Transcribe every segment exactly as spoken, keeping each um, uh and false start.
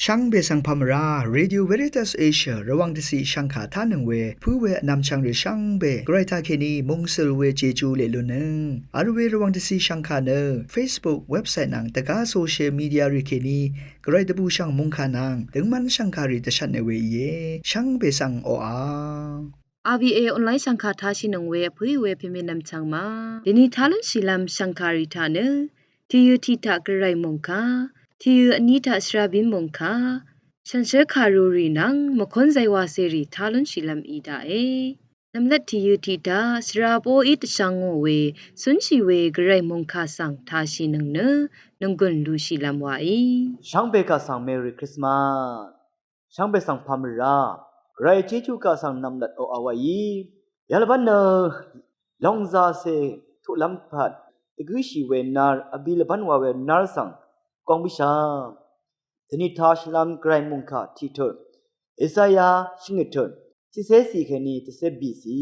Shvngbe svng pamvrá, Radio Veritas Asia Rvwàng dvciq shvngkà tánøng we pǿ we vnvmchvng rì shvngbe Gvray taqkèní mungsøl we jejú leq lunnøng vl we Rvwàng dvciq shvngkà nø Facebook, website nvng dvgá social media rì kèní Gvray dvbùshv̀ng mòngkà nvng døngmv́n shv̀ngkàrì dvshvtne we íe. Shvngbe svng oqà RVA online shv̀ngkà tashìnøng we vpǿì we pèmènvm chvngma. Dèni tá lúnshìlv́m shv̀ngkàrì taq nø, tìyø tiq taq Gvray mòngkà, tìyø vní taq shvrabín mòngkà, shànshér kàrurì nvng mvkónzay wacèrì tá lúnshìlv́m í daqe. Nvmlat tìyø tiq taq shvra bóí dvshvngò we cúnshì we Gvray mòngkà svng tashìnøng nø, nònggùn lushìlv́m waí. Shvngbe kaq svng Merry Christmas. Shvngbe svng pamvrá, Gvray jejú kaq svng nvmlat oqà waí. Yalvbán nø longzacè tuqlv́m pvt dvgǿshì we nár, vbi lvbán wa we nár svng góng bǿshà. Dvni tashìlv́m Gvray mòngkà tiqtut, Esaya shvngøt tut, tiqcé ciq kèní tiqcé bìcì.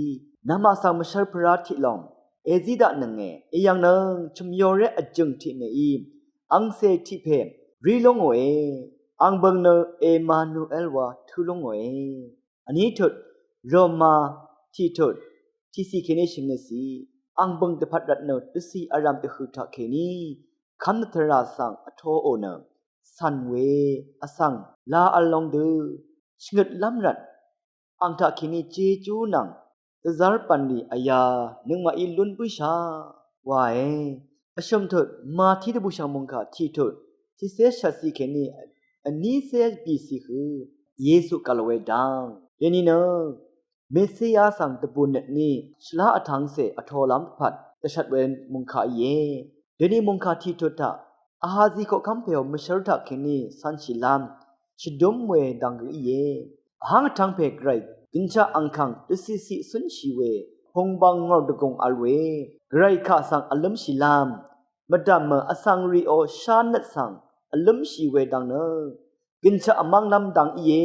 Namaq svng mvshv́r pvrá tiq lòng èzí daqnønge. Èyv̀ngnøng chø̀myoré vjø̀ng tiq mèí angcè tiq pè rí lú ngòe. Ang bø̀ng nø Emanuel wa tǿ lú ngòe. Vní tut, Roma tiqtut, tiqcì kèní shvngøtcì. Ang bø̀ng dvpvt rvtnø dvcì vrv̀m dvhø̀ taqkèní kv́m dvtvrà svng vtoò nø cv̀n we vsvng la vl long dø shvngøtlv́m rvt ang taqkèní jejú nvng dvzv́r bv̀nlì vyà nøngmaqí lún bǿshà wae. Vshø̀m tut, Mati dvbùshv̀ng mòngkà tiqtut, tiqcé shvtcì kèní vnícé bìcì hø Yesu gv̀l we dang. Dèni nø Mesia svng dvbù nøtní shvlá vtvngcè vtolv́m dvpvt dvshvt we mòngkà íe. Dèni mòngkà tiqtut taq Ahazi koqkv́m pèò mvshv́r taqkèní cv̄nshìlv́m shvdúm we dang gø íe. Vháng vtvng pè Gvray gønshaq angkàng dvciqciq cúnshì we pùngbang ngòr dvgùng vl we Gvray kaq svng vlǿmshìlv́m mvdv̀mø vsvng rìò shánøt svng vlǿmshì we dang nø gønshaq vmv́nglv́m dang íe.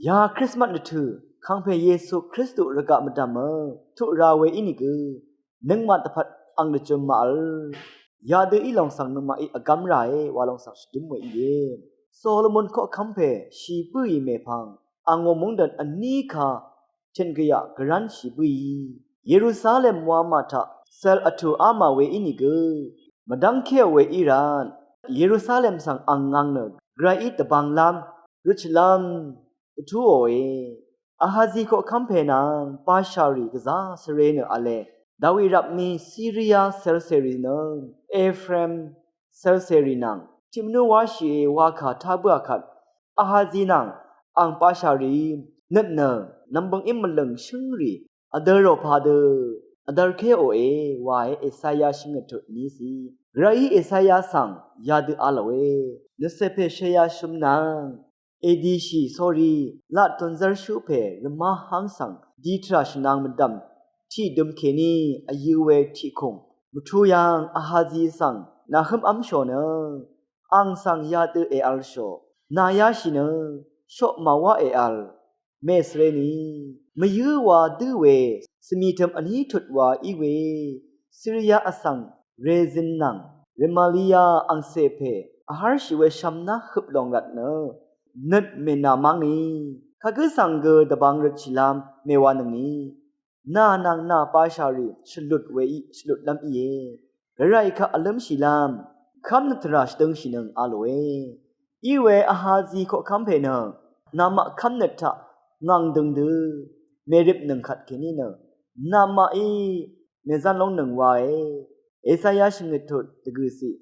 Ya Krismas dvtø̀ kangpè Yesu Kristu rvgaq mvdv̀mø tuq ra we ínìgø nøngmaq dvpvt ang dvjøm màvl. Yadø í lòng svng nøngmaqí vgv́m ràe wa lòng svng shvdǿm we íe. Solomon koqkv́m pè shì bǿì mèpvng angò mungdv̀n vní ka tø̀n gvyaq gvránshì bǿì Yerusalem wamà taq cel vtù ámà we ínìgø mvdv́ngkéò we í rvt Yerusalem svng ang ngang nø Gvrayí dvbvnglv́m røtshìlv́m dvtúòe. Ahazi koqkv́m pè nvng Basha rì gvzá svre nø v̄le. Dawi rapmí Siria celsèrì nø Efraim celsèrì nvng tiqmvnú wáshìe wakà tá bǿà kvt Ahazi nvng ang Basha rìí nøt nø nv̀mbøng í mvlø̀ng shǿngrì vdø̄r rò padø vdv̄rkéòe wae. Esaya shvngøt tut vnícì. Gvrayí Esaya svng yadø a lòe. Nøtcè pè Shaya shøm nvng èdìshì sórí laq tùnzv́rshú pè rvmá hv́ng svng di tvrà shvnang mvdv̀m tiqdøm kèní vyø̄ we tiqkùng mvtú yv́ng Ahazi svng nàhǿm v́mshò nø ang svng yadø èvlshò. Nàyáshì nø shoq màwá èvl mèsvreni mvyǿ wa dǿ we svmìtø̀m vní tut wa í we Siria vsvng Rezin nvng Remalia angcè pè vhv́rshì we shv̀mná høp lòng rvt nø nøt mènàmv́ngni kagǿ svng gø dvbvng røtshìlv́m mèwanøngni nà nvng nà Basha rì shvlut we í shvlutlv́m íe. Gvray kaq vlǿmshìlv́m kv́mnøt tvrà shvdøngshìnøng a lòe. Iwe Ahazi koqkv́m pè nø namaq kv́mnøt taq ngv̀ng døng dø mèripnøng kvtkèní nø namaqí mèzán lóngnøng wae. Esaya shvngøt tut dvgø̀ciq.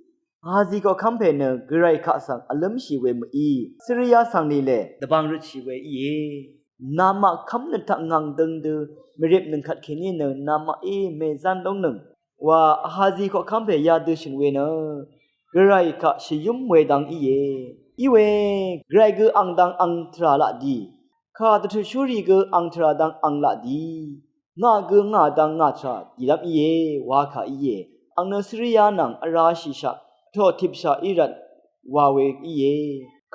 Ahazi koqkv́m pè nø Gvray kaq svng vlǿmshì we mø̀í Siria svng nìlè dvbvng røtshì we íe. Namaq kv́mnøt taq ngv̀ng døng dø mèripnøng kvtkèní nø namaqí mèzán lóngnøng wa Ahazi koqkv́m pè yadø shø̀n we nø Gvray kaq shvyǿm we dang íe. Iwe Gvray gø ang dang ang tvrà laq dì, kà dvtutshúrì gø ang tvrà dang ang laq dì, ngà gø ngà dang ngà tvrà dìlv́m íe wa kà íe. Ang nø Siria nvng vrashìshaq vtò tipshaq í rvt wa we íe.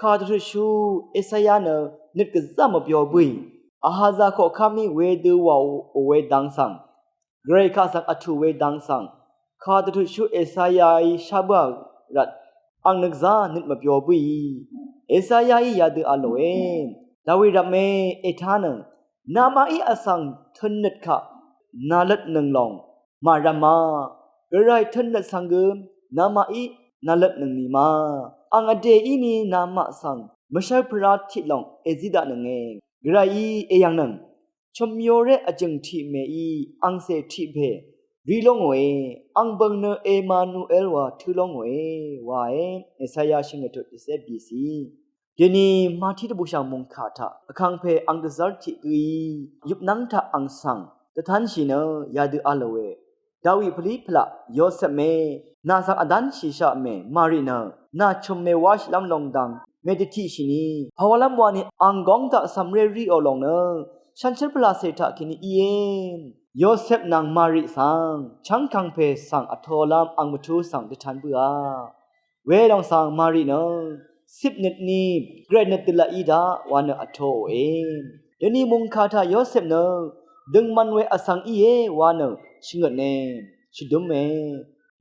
Kà dvtutshú Esaya nø nøt gvzá mvbyo bǿì Ahaza koqkv́mí wedø wàò we dang svng Gvray kaq svng vtù we dang svng kà dvtutshú Esayaí shá bǿà rvt ang nø gvzá nøt mvbyo bǿì Esayaí yadø a lòe. Dawi rvpmè ètánøng. Namaqí vsvng tønnøt kaq naløtnøng lòng màrvma. Gvray tønnøt svng gø namaqí naløtnøng nìma. Àng vdè íni namaq svng mvshv́rpvrá tiq lòng èzí daqnønge. Gvrayí èyv̀ngnøng. Chø̀myoré vjø̀ng tiq mèí angcè tiq pè rí lóngòe, àng bø̀ng nø Emanuel wa tǿ lóngòe wae. Esaya shvngøt tut dvcé bìcì. Dèni Mati dvbùshv̀ng mòngkà taq vkàngpè àng dvzv́r tiq gǿí yøpnv́ng taq àng svng dvtánshì nø yadø a lòe. Dawi pvlí pvlaq Yosepmè, nà svng vdánshìshaq mè Mari nø nà chø̀mmè wáshìlv́m lòng dang mèdvtiqshìni pàwálv́m wani àng góng taq cv̀mré ríò lòng nø shànshér pvlàcè taq kèní íe. Yosep nvng Mari svng chv́ng kàngpè svng vtolv́m àng mvtú svng dvtán bǿà. Welòng svng Mari nø cipnøtni gvray nøt dvlaq í daq wa nø vtoòe. Dèni mòngkà taq Yosep nø døngman we vsvng íe wa nø shvngøtne shvdúme.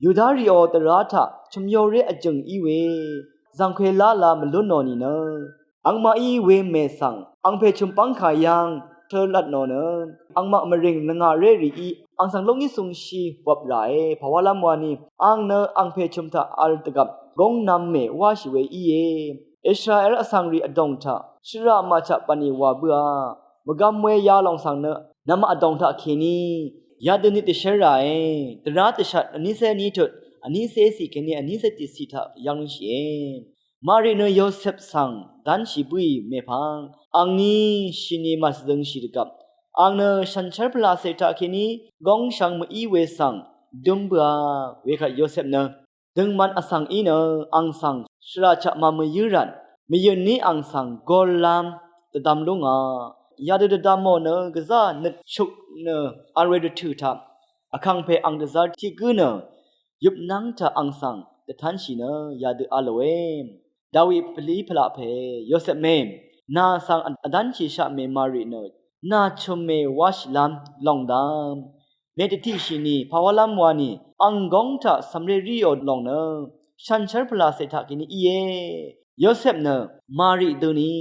Yuda rìò dvrá taq chø̀myoré vjø̀ng í we zv̀ngkwe lála mvlún nò nìnø àngmaqí wemè svng àngpè chø̀mpv́ng kà yv́ng tø̄lvt nò nø àngmaq mvrìng lvngàré rìí àng svng lóngí sungshi wvp ràe. Pàwálv́m wani àng nø àngpè chø̀m taq vl dvgvp góngnv̄m mè wáshì we íe. Israel vsvng rì vdòng taq shvraq màchaq bv̀nlì wà bǿà. Mvgvm we yalòng svng nø namaq vdòng taq kèní yadøni dvshv́r ràe. Dvrá dvshat vnícé ní tut vnícé ciq kèní vnícé tiqciq taq yv́ngshìe. Mari nø Yosep svng dánshì bǿì mèpvng àngní shìni màshvzøngshì dvgvp àng nø shànshér pvlàcè taq kèní góngshvng mví we svng dǿm bǿà. Wekvt Yosep nø døngman vsvng í nø àng svng shvraq chaq màmø̀yǿ rvt mvyø̀n ní àng svng gollv́m dvdvm lúngà. Yadø dvdvmò nø gvzá nøt shuk nø vl we dvtø̀ taq vkàngpè àng dvzv́r tiq gǿ nø yøpnv́ng taq àng svng dvtánshì nø yadø a lòe. Dawi pvlí pvlaq pè Yosepmè, nà svng vdánshìshaq mè Mari nø nà chø̀mmè wáshìlv́m lòng dang mèdvtiqshìni pàwálv́m wani àng góng taq cv̀mré ríò lòng nø shànshér pvlàcè taq kèní íe. Yosep nø Mari døni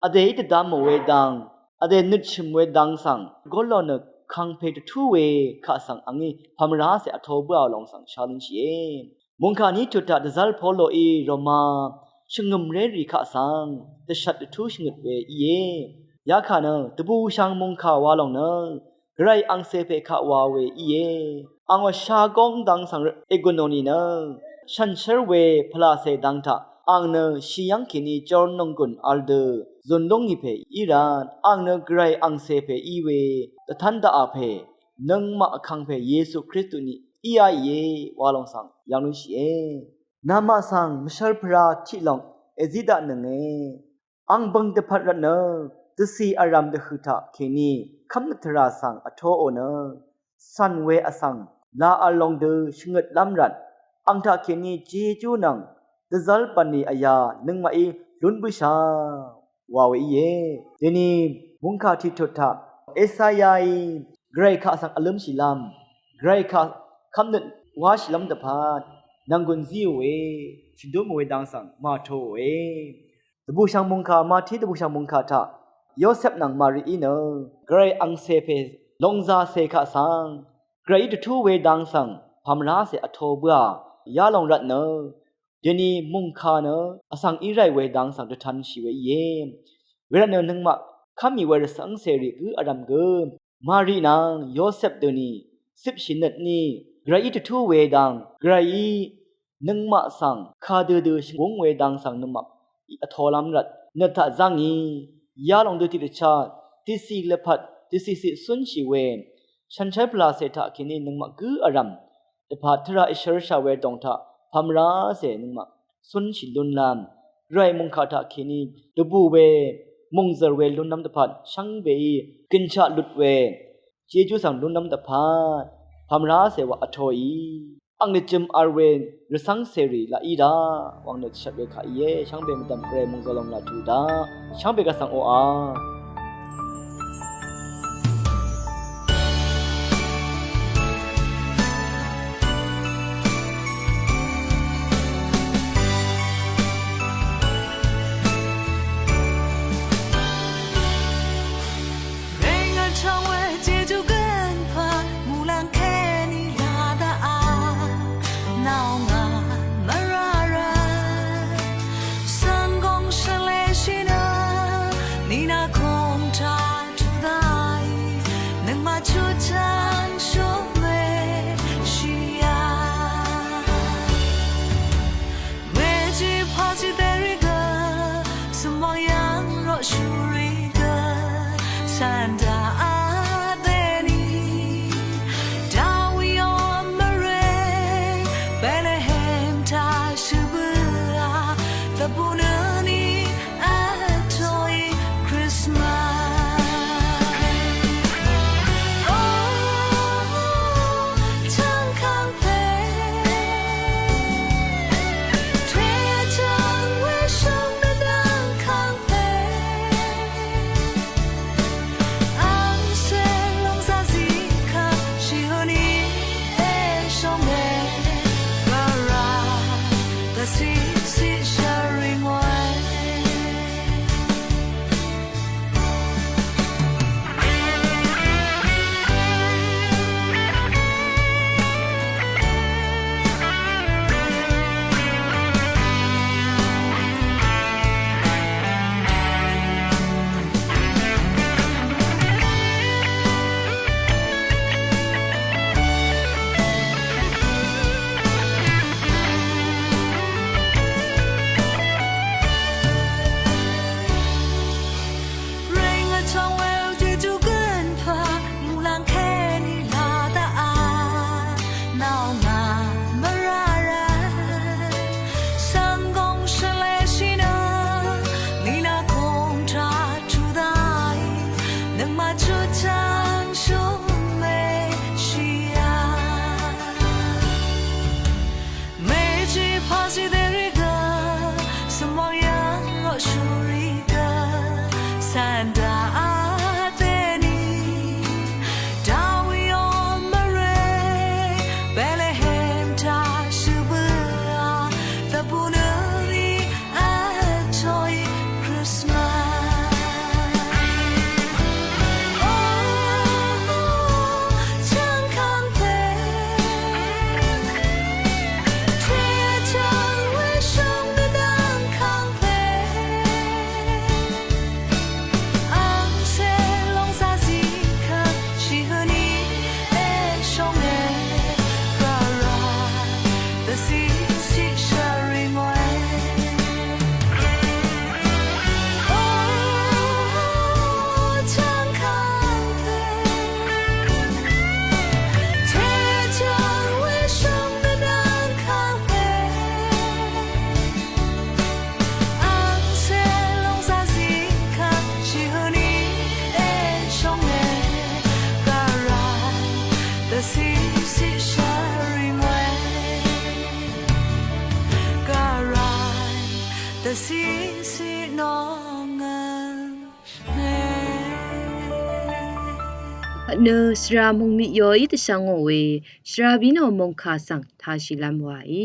vdèí dvdvmò we dang vdè nøtshø̀m we dang svng gólò nø kàngpè dvtú we kaq svng àngí pàmvracè vto bǿà lòng svng shalúnshìe. Mòngkà ní tut taq dvzv́r Poloí Roma shvngø̀mré rì kaq svng dvshat dvtú shvngøt we íe. Yakà nø dvbùshv̀ng mòngkà wa lòng nø gvray angcè pè kaq wa we íe. Àngò shagóng dang svng ègùn nò nìnø shànshér we pvlàcè dang taq àng nø shì yv́ng kèní jor nònggùn vl dø zùn lúngì pè í rvt àng nø gvray angcè pè í we dvtán daqà pè nøngmaq vkàngpè Yesu Kristu ni íá ìe wa lòng svng yv́ng lúnshìe. Namaq svng mvshv́rpvrá tiq lòng èzí daqnønge. Àng bø̀ng dvpvt rvt nø dvcì vrv̀m dvhø̀ taq kèní kv́mnøt tvrà svng vtoò nø cv̀n we vsvng laq vl lòng dø shvngøtlv́m rvt àng taq kèní jejú nvng dvzv́r bv̀nlì vyā nøngmaqí lún bǿshà wa we íe. Dèni mòngkà tiq tut taq Esayaí gvray kaq svng vlǿmshìlv́m gvray kaq kv́mnøt wáshìlv́m dvpvt nv̀nggùn zíòe. Shvdúm we dang svng màtoòe. Dvbùshv̀ng mòngkà Mati dvbùshv̀ng mòngkà taq Yosep nvng Marií nø gvray angcè pè lòngzàcè kaq svng gvrayí dvtú we dang svng pàmvracè vto bǿà yalòng rvt nø dèni mòngkà nø vsvng í ráì we dang svng dvtanshì we íe. Wervt nø nøngmaq kv́mì we rvcv́ngcèrì gǿ vrv̀m gø Mari nvng Yosep døni cipshì nøtní gvrayí dvtú we dang gvrayí nøngmaq svng kadødø shvgúng we dang svng nøngmaq vtolv́m rvt nøt taq zv́ngì yalòng dø tiqdvchá tiqciq lvpat tiqciqciq cúnshì we shànshér pvlàcè taq kèní nøngmaq gǿ vrv̀m dvpvt tvrà èshv́rshà we dòng taq pàmvracè nøngmaq cúnshì lúnlv́m gvray mòngkà taq kèní dvbù we mòngzø̀r we lúnlv́m dvpvt shvngbeí gø̀nshaq lut we jejú svng lúnlv́m dvpvt pàmvracè wa vtoì. Àng nø jø̀m vl we rvcv́ngcèrì laq í daq wang nø dvshat we kaq íe. Shvngbe mvdv̀m gvray mòngzø̀r lòng laq tuq daq shvngbe gvsvng oqà Siqsiq nòngø mè. Nø shvra mungmiq yoí dvshvngò we shvra bínò mòngkà svng tashìlv́m waí.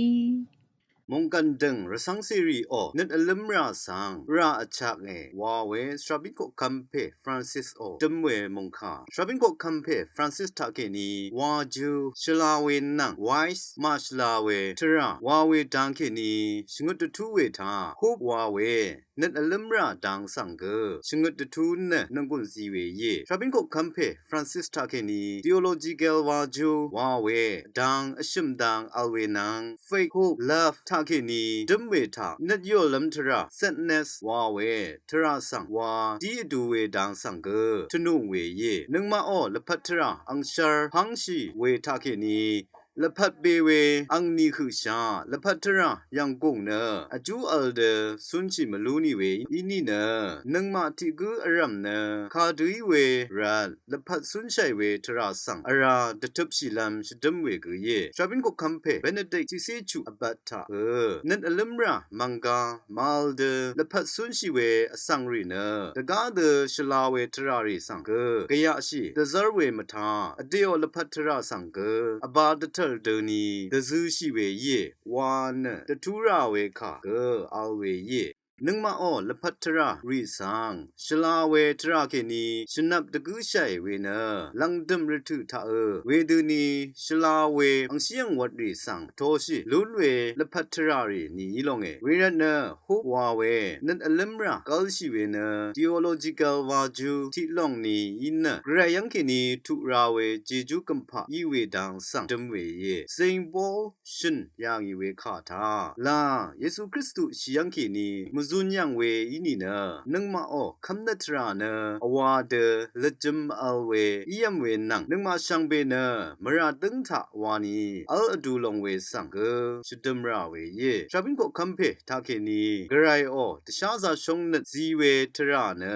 Mòngkàn dø̀ng rvcv́ng cèrìò nøt vlǿmrà svng rà vchaknge wa we shvra bín koqkvm pè Francis ò døm we mòngkà. Shvra bín koqkvm pè Francis taqkèní wajø shvla we nvng wise màshvla we tvrà wa we dang kèní shvngøt dvtú we taq hub wa we nøt vlǿmrà dang svng gø shvngøt dvtú nø nònggùn zi we íe. Shvra bín koqkvm pè Francis taqkèní theological wajø wa we dang vshø̀m dang vl we nvng faith, hope, love taqkèní døm we taq nøt yòlv́m tvrà sadness wa we tvrà svng wa dí vdu we dang svng gø tvnùng we íe. Nøngmaqò lvpat tvrà angshvr pv́ngshì we taqkèní lvpat be we angni høqsha lvpat tvrà yv̀nggùng nø vjú vl dø cúnshì mvlú nì we í nìnø nøngmaq tiq gǿ vrv̀m nø kadø í we rvt lvpat cúnshàì we tvrà svng vrá dvtøpshìlv́m shvdǿm we gø íe. Shvra bín koqkvm pè Benedict tiqcé chuq vbat taq gø nøt vlǿmrà mv̀nggá màvl dø lvpat cúnshì we vsvng rì nø dvgá dø shvla we tvrà rì svng gø gvyaqshì dvzv́r we mvtá vdèò lvpat tvrà svng gø vbā dvtv̀l døni dvzøshì we íe wa nø dvtú rà we kà gø vl we íe. Nøngmaqò lvpat tvrà rì svng shvla we tvrà kèní shvnvp dvgǿshàì we nø lv̀ngdø̀m rvtø̀ taqø wedøni shvla we angshí angwvt rì svng vtoshì lún we lvpat tvrà rì nìí longe. Wervt nø hub wa we nøt vlǿmrà gv́lshì we nø theological wajø tiq lòng nìí nø gvray yv́ng kèní tuq ra we jejú gø̀mpaq í we dang svng døm we íe. Saint Paul shø̀n yà ngì we kà taq la Yesu Kristu shì yv́ng kèní mvzun yv̀ng we í nìnø nøngmaqò kv́mnøt tvrà nø vwa dø lvjøm vl we ívm we nvng nøngmaq shvngbe nø mvrà dǿng taq wani v́l vdu long we svng gø shvdøm rà we íe. Shvra bín koqkvm pè taqkèní gvrayò dvsházā shóngnøt zi we tvrà nø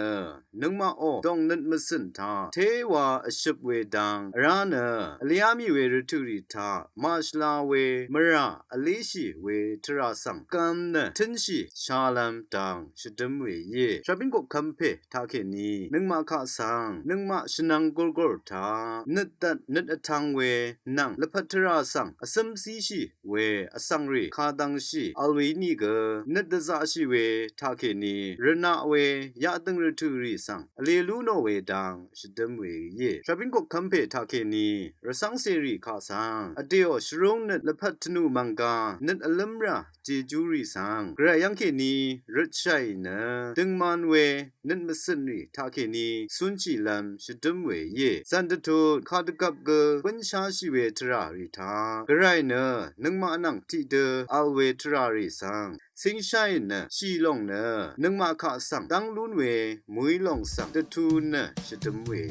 nøngmaqò dòngnøt mvcø̀n taq téwa vshøp we dang vrá nø vlyá mì we rvtø̀ rì taq màshvla we mvrà vléshì we tvrà svng gvm nø tǿnshì shalv́m dang shvdǿm we íe. Shvra bín koqkvm pè taqkèní nøngmaq kaq svng nøngmaq shvnvng gurgur taq nøt dvt nøt vtv̄ng we nvng lvpat tvrà svng vcǿm zíshì we vsvng rì kadvngshì vl we í nìgø nøt dvzaqshì we taqkèní rvnaq we yaqdø̀ng rvtø̀ rì svng vlē lú nò we dang shvdǿm we íe. Shvra bín koqkvm pè taqkèní rvcv́ng cèrì kaq svng vdèò shvrúng nøt lvpat tvnù mv̀nggá nøt vlǿmrà jejú rì svng gvray yv́ng kèní røtshàì nø døngman we nøt mvcø̀n rì taqkèní cúnshìlv́m shvdǿm we íe. Zv̀n dvtut kadvgvp gø bǿnsháshì we tvrà rì taq gvray nø nøngmaq nvng tiqdø vl we tvrà rì svng cíngshàì nø shì lòng nø nøngmaq kaq svng dv́ng lún we mø̀í lòng svng dvtu nø shvdøm we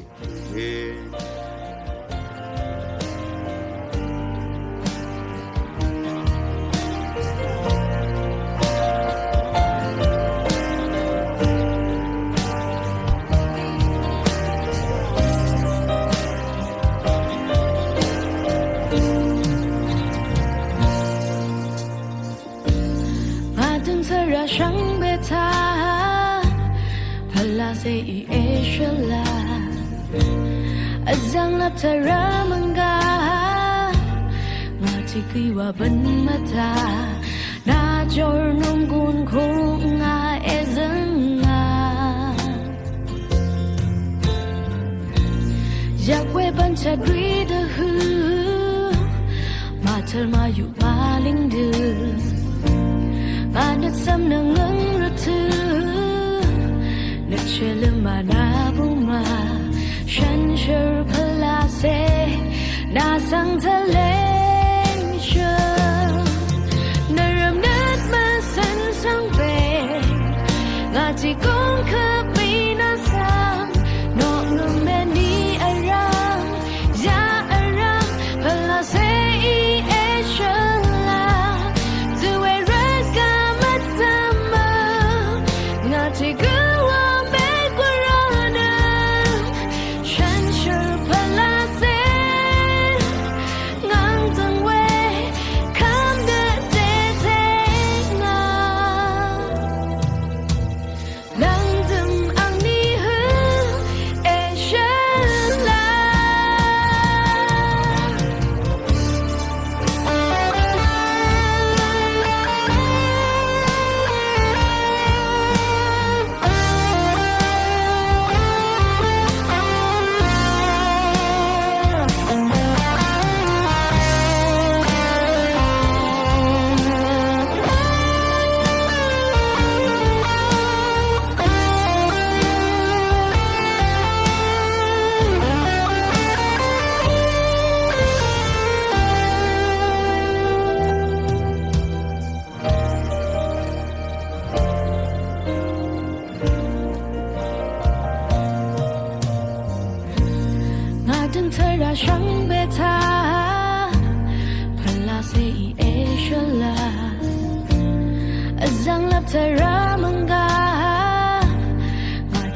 íe. Mvdøng tvrà shvngbe taq pvlacè í èshvla vzv̀ng lap tvrà mv̀nggá ngà tiq gø wa bvn mvtaq nà jor nònggùn kuk ngà èzø̀ngà. Yvk we bv̀n chvt rì dvhø̀ màtø̀l màyuq màlìng dø ngà nøt cv̀m nø ngø̀ng rvtø̀ nøt shvløm mànà bùmà shànshér pvlacè nà svng tvleng shø̀n nvrv̀m nøt mvcø̀n svngbe ngà tiq góng køp mì nà svng nò ngø̀m mèní vrv̀m ya vrv̀m pvlacè í èshvla dø we rvt gø mvdv̀m mø ngà tiq gø wa mègùrà nø shànshér pvlacè ngv̀ng dø̀ng we kv́m nø dètè ngà.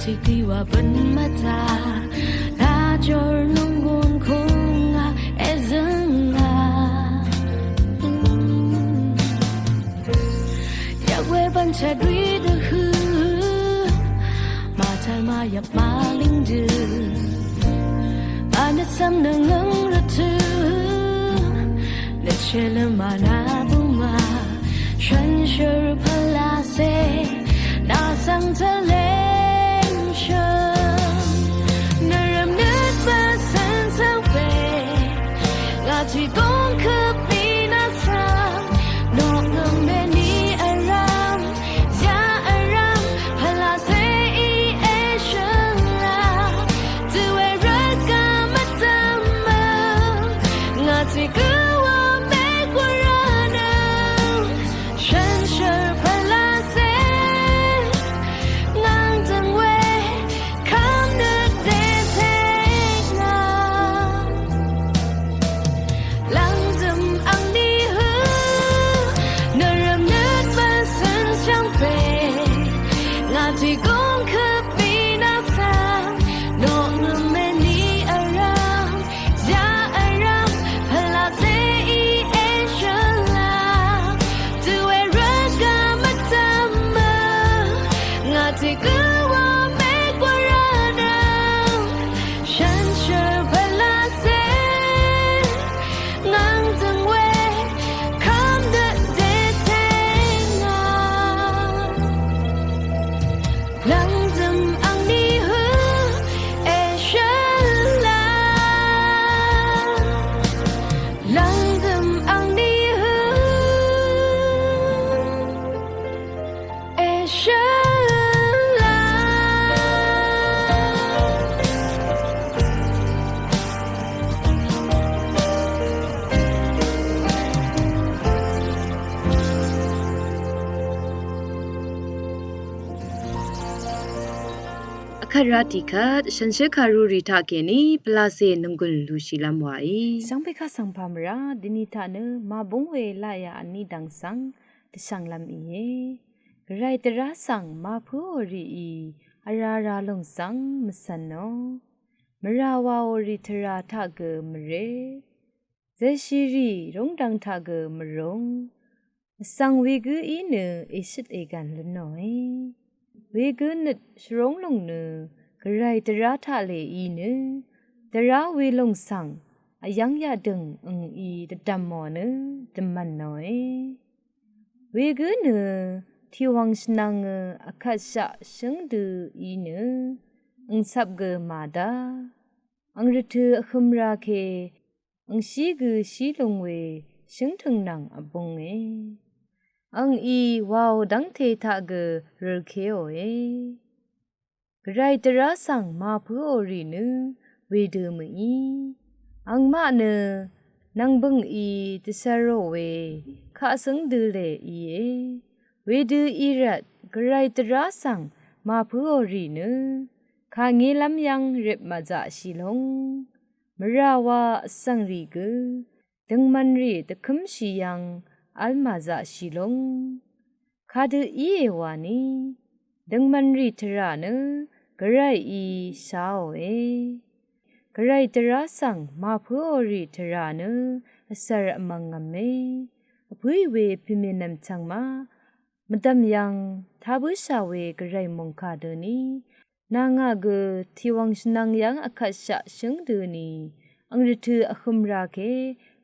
Tiqtiwa bøn mvta, lajor nunggun kung a ezøng a. Yakwe bvn chadwi dvhø, matal mayap maling dø. Anvt sam nvngøng rvtø, lvchel mana buma. Shønshør pvlase, nasang taleng shøn. Nvrvm nøt ba sen sang pe, ngati gong køp ni nasang. Nok ngøm meni aram, ya aram, pvlase i e shøn la. Tuwe røt ga mvtama, ngati gø wa mek wa ranam. Shønshør pvlase, ngvng døng we, kvm nøt dvtek na. Lvngdøm angni hø, nvrvm nøt ba sen shang pe, ngati gong køp ni nasang, nok ngøm meni aram. Ya aram, pvlase i e shøn la. Tuwe røt ga mvtama, ngati gø wa mek wa ranam. Shønshør pvlase, ngvng døng we, kvm nøt dvtek na. Lvngdøm angni hø, e shøn la. Lvngdøm angni hø, e shøn la. Vkvt ra tiqkvt, shànshér kàrurì taqkèní pvlacè nònggùn lúshìlv́m wàí. Shvngbe kaq svng pà mvrá, dini taq nø màbúng we laqyà vní dvng svng dvshv̀nglv́m íe. Gvray dvrá svng màpǿò rìí, vrá rá lúng svng mvcv̀nò. Mvrà wàò rì tvrà taq gø mvré. Zeshìrì rúngdvng taq gø mvrúng. Vsvng wegǿ í nø èshøt ègv̀n lúnòe. Wegǿ nøt shvrúng lúng nø gvray dvrá taqlè í nø dvrá welúng svng vyv́ng yaqdø̀ng ø̀ngí dvdv̀mò nø dvmv̀nòe. Wegǿ nø tìwv̀ng shvnvngø vkvtshaq shǿng dø í nø angcvp gø màdá. Ang rvtø̄ vhø̄m rā ke angshí gø shí lung we shǿngtø̀ng nvng vbūnge. Ang í wàò dv́ngte taq gø rø̄lkeòe. Gvray dvrá svng màpǿò rì nø wedø̄ mø̀í. Angmaq nø nvngbø̀ng í dvsvrò we kaq sǿng dø̄ lè íe. Wedø̄ í rvt gvray dvrá svng màpǿò rì nø kàngélv́m yv́ng rip màzaqshì lúng. Mvrà wa vsvng rì gø døngmv̄n rì dvkǿmshì yv́ng v̄l màzaqshì lúng. Kadø íe wani døngmv̄n rì tvrà nø gvrayí sháòe. Gvray dvrá svng màpǿò rì tvrà nø vsvr vmv̄ngv̄me. Vpǿì we pìmènvm chvngma mvdv̀m yv́ng tá bǿshà we gvray mòngkà dø̄ni nà ngà gø tìwv̀ng shvnvng yv́ng vkvtshaq shǿng dø̄ni ang rvtø̄ vhø̄m rā ke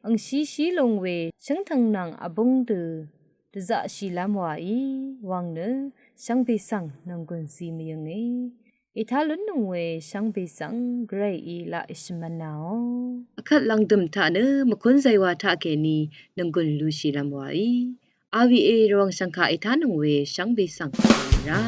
angshí shí lung we shǿngtø̀ng nvng vbūng dø̄ dvzaqshìlv́m wàí wvng nø shvngbe svng nònggùn zí mvyø̀nge. Ètá lúnnøng we shvngbe svng gvrayí laq èshvmv̄nāò. Vkvt lv̀ngdø̀m taq nø mvkún zaywa taqkèní nònggùn lúshìlv́m wàí. R V A Rvwàng shv̀ngkà ètánøng we shvngbe svng rá.